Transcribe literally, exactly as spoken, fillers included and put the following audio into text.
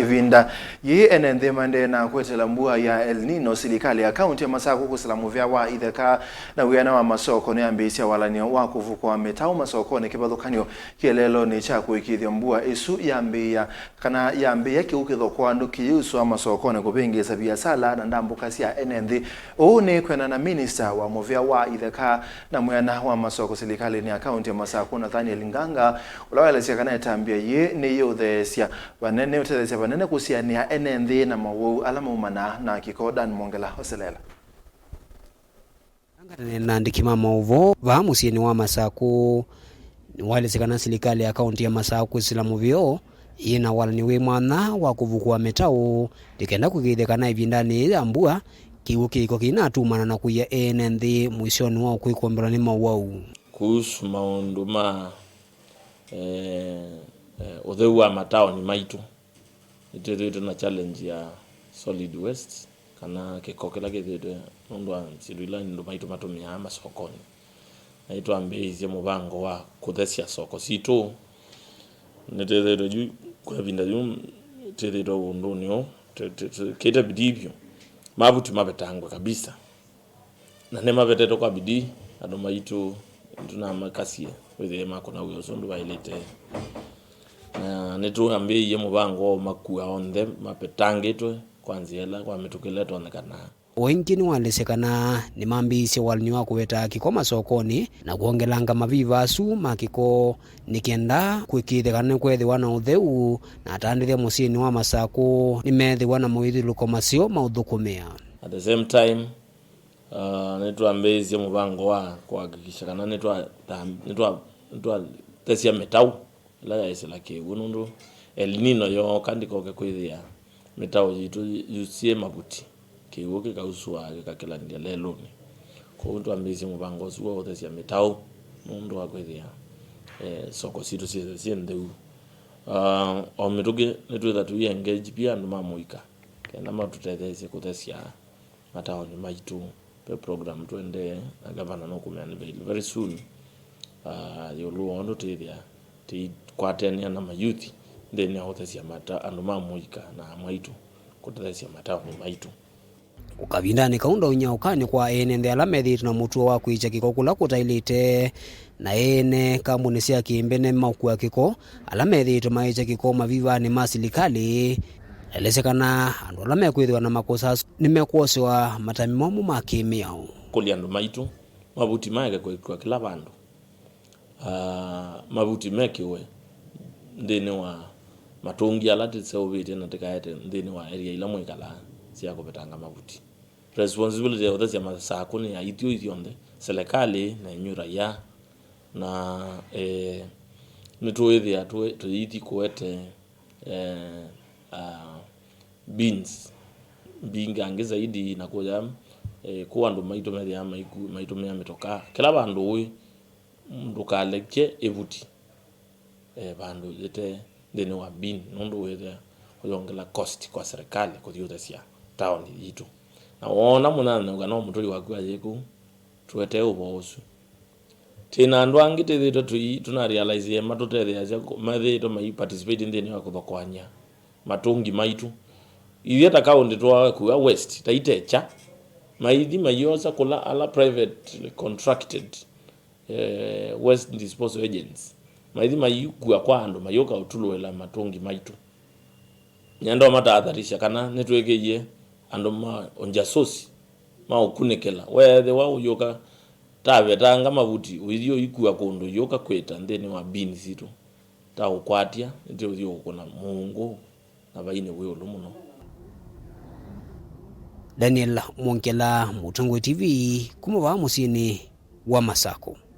Ĩvinda yĩĩ ene nthĩ maendee na kwetela mbua ya El Nino, silikalĩ ya kaunti ya Masakũ kwĩsĩla mũvĩa wa itheka na wĩana wa masoko nĩyambĩĩsye walany'o wa kũvukũa mĩtaũ masokonĩ kĩvathũkany'o kĩeleelonĩ kya kũĩkĩĩthya mbua ĩsu yambĩĩa kana yambĩĩa kĩu kĩthokwa andũ kĩyĩusũa masokonĩ kũvĩngĩĩsa viasala na ndambũka sya ene nthĩ. Ũu nĩ kwĩana na minista wa mũvĩa wa itheka na mwĩana wa masoko silikalĩnĩ ya kaunti ya Masakũ, Nathaniel Nganga, ũla waelesya kana ĩtambya yĩĩ nĩyĩũtheesya vanene, ũtetheesya vanene kũsianĩa ene nthĩ na mowau ala maumanaa na kĩko. Dan Mwongela ũseleela. Angatane na andĩki ma maũvoo vaa mũsyĩnĩ wa Masakũ, nĩwaelesya kana silikalĩ ya kaunti ya Masakũ kwĩsĩla mũvĩa yĩ na walany'o wĩ mwanya wa kũvukũa mĩtaũ, nĩ kenda kũĩkĩĩthya kana ĩvindanĩ yĩĩ ya mbua, kĩw'ũ kĩko kĩinatumana na kũia ene nthĩ mũisyonĩ wa kwĩkombelwa nĩ mowau. Kuhusu maũndũ ma, eh, eh, ũtheu wa mataoni maitũ, nĩtwĩthĩĩtwe na challenge ya solid waste, kana kĩko kĩla kĩthĩĩtwe nũndũ wa syĩndũ ila andũ maitũ matũmĩaa masokonĩ. Na nĩtwambĩĩisye mũvango wa kũthesya soko sitũ. Nĩtwĩthĩĩtwe yu, kwa ĩvinda yu, twĩthĩĩtwe ũndũnĩ ũũ, tũ-, tũ-, tũkĩte bidii vyũ. Mavuti mavetangwe kabisa. Na nĩmavetetwe kwa bidii, andũ maitũ nĩtũnamakasye wĩthĩe makũna wĩa ũsu ũndũ vaĩlĩte. Na nĩtwambĩĩie mũvango wa ũmakua onthe mavetangĩtwe kwa nzĩa ĩla, kwa mĩtũkĩ ĩla ĩtonyekanaa. O ĩngĩ nĩwaelesya kana nĩmambĩĩisye walany'o wa kũveta kĩko masokonĩ na kwongelanga maviva asu ma kĩko nĩ kenda kũĩkĩĩthya kana nĩkweethĩwa na ũtheu na atandĩthya mũsyĩnĩ wa Masakũ nĩmeethĩwa na moyĩthĩlũko maseo ma ũthũkũmĩa. At the same time, uh, nĩtwambĩĩisye mũvango wa kũhakikisha kana nĩtwa-, nĩtwa-, nĩtwathesya mĩtaũ ĩla yaĩsĩla kĩw'ũ, nũndũ El Nino yooka ndĩkoke kwĩthĩa mĩtaũ yitũ yu-, syĩ mavuti, kĩw'ũ kĩkausũa kĩkakĩlanĩlya lelũnĩ. Kwoou twambĩĩsye mũvango ũsu wa ũthesya mĩtaũ nũndũ wa kwĩthĩa, eh, soko sitũ syĩ, syĩ ntheu. Ah, o mĩtũkĩ nĩtwĩtha tũi engage pia andũ ma mũika kenda matũtetheesye kũthesya mataoni maitũ. Ve program tũendee na gavana nũkũmea nĩ very, very soon, ah, ĩũlũ wa ũndũ twĩthĩa tũikwatanĩa na mayuthi nthĩnĩ wa ũthesya mata-, andũ ma mũika na amwe aitũ kũtetheesya mataoni maitũ. Kavindanĩ kau, ndaunya ũkany'o kwa ene nthĩ ala methĩĩtwe na mũtuo wa kwĩkya kĩko kũla kũtaĩlĩte, na ene kambunĩ sya kĩmbene maũkua kĩko ala methĩĩtwe maĩkya kĩko mavivanĩ ma silikalĩ. Elesya kana andũ ala mekwĩthĩwa na makosa asu nĩmekwosewa matambya momũ ma kĩmĩao. Kũlya andũ maitũ mavuti maeke kũĩkĩwa kĩla vandũ. Ah, mavuti mekĩwe nthĩnĩ wa matũngi ala tũseũvĩtye na tũkaete nthĩnĩ wa area ila mwĩkalaa sya kũvetanga mavuti. Responsibility ya ũthesya masakũ nĩ ya ithyũi ithyonthe, silikalĩ na inyw'ĩ raia. Na, eh, nĩtũĩthĩa tũi-, tũithi kũete, eh, ah, bins mbingangĩ zaidi na kũya, eh, kũ andũ maitũ methĩaa maiku-, maitũmĩa mĩtokaa. Kĩla vandũ ũĩ, ndũkalekye ĩvuti, eh, vandũ yĩte nthĩnĩ wa bin, nũndũ wĩthĩa ũyongela cost kwa serikali kũthi ũthesya taoni yitũ. Na woona mũnyanyaũka no mũtũi waku ayĩ kũu, tũetee ũvoo ũsu. Twĩ na andũ angĩ twĩthĩĩtwe tũi-, tũna realize matũtetheeasya kũ-, methĩĩtwe mai participate nthĩnĩ wa kũthokoany'a matũngi maitũ. Ithyĩ ta kaũntĩ twakua waste, ta itekya, maithi maiosa kũla ala private contracted, eh, waste disposal agents. Maithi maikua kwa andũ, mayũka ũtulũĩla matũngi maitũ. Nyenda ũmatahadharisha kana nĩtwĩkĩie andũ ma ũnjasusi ma ũkunĩkĩla. Weethĩwa ũyũka tavetanga mavuti, ũithi ũikua kũndũ, yũka kwĩta nthĩnĩ wa bin sitũ. Ta ũkwatya, nĩtũthi ũkũna mũungũ na vai nĩ wĩ ũlũ mũno. Daniel Mwongela, Mũtongoi T V, kuma vaa mũsyĩnĩ wa Masakũ.